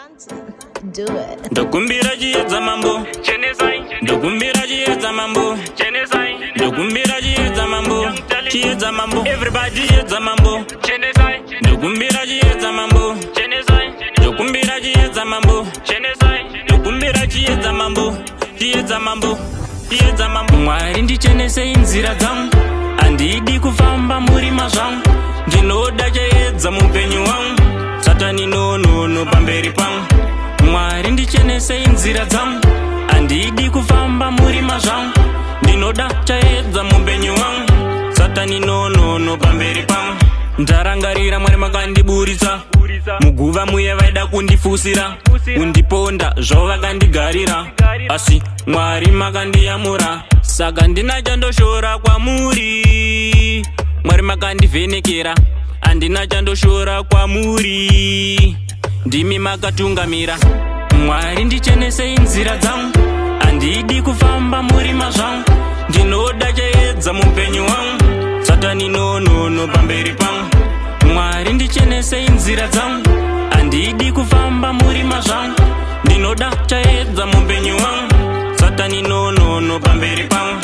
Do it. Ndokumbira chiedza mambo, ndokumbira chiedza mambo, ndokumbira chiedza mambo, chiedza mambo, everybody chiedza mambo. Ndokumbira chiedza mambo, ndokumbira chiedza mambo, ndokumbira chiedza mambo, chiedza mambo, chiedza mambo. Mwari, ndichenesei nzira dzangu, handidi kufamba murima zvangu. Ndinoda chiedza muupenyu hwangu, Satani no no no pamberi pangu. Mwari, ndichenesei nzira dzangu, handidi kufamba murima zvangu. Ndinoda chaedza muupenyu hwangu, Satani no no no pamberi pangu. Ndarangarira, Mwari, makandiburitsa muguva muye. Vaida kundifusira, kundiponda zvavo vakandigarira, asi Mwari makandiyamura, saka ndina chandoshora kwamuri. Mwari makandivhenekera, handina chandoshora kwamuri, ndimi makatungamira. Mwari, ndichenesei nzira dzangu, handidi kufamba murima zvangu. Ndinoda chaedza muupenyu hwangu, Satani no no no pamberi pangu. Mwari, ndichenesei nzira dzangu, handidi kufamba murima zvangu. Ndinoda chaedza muupenyu hwangu, Satani no no no pamberi pangu.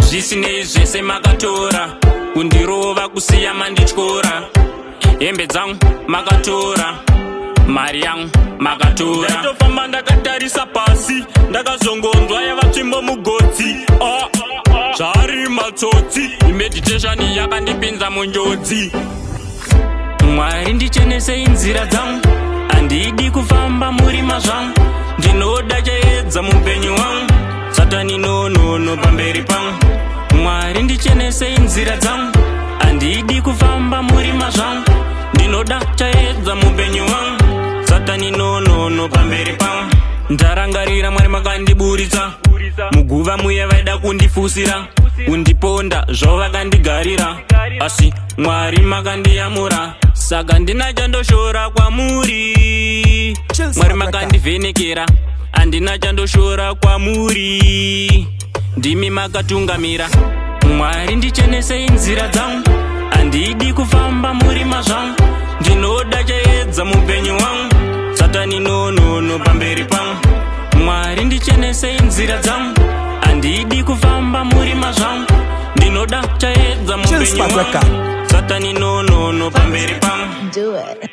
Zvisinei zvese makatora, kundirova kusiya mandityora, hembe dzangu makatora, mari yangu makatora. Ndaitofamba ndakatarisa pasi, ndakazongonzwa yavatsvimbo mugotsi. Ah, zvari matsotsi, meditation yakandipinza munjodzi. Mwari, ndichenesei nzira dzangu, handidi kufamba murima zvangu. Ndinoda chaedza muupenyu hwangu, Satani no no no pamberi pangu. Mwari, ndichenesei nzira dzangu, handidi kufamba murima zvangu. Ndinoda chaedza muupenyu hwangu, Satani no no no pamberi pangu. Ndarangarira, Mwari, makandiburitsa muguva muye. Vaida kundifusira, kundiponda zvavo vakandigarira, asi Mwari makandiyamura, saka ndina chandoshora kwamuri. Mwari makandivhenekera, handina chandoshora kwamuri, ndimi makatungamira. Mwari, ndichenesei nzira dzangu, handidi kufamba murima zvangu. Ndinoda chaedza muupenyu hwangu, Satani no no no pamberi pangu. Mwari, ndichenesei nzira dzangu, handidi kufamba murima zvangu. Ndinoda chaedza muupenyu Chillspot hwangu, Record. Satani no no no pamberi pangu. Do it.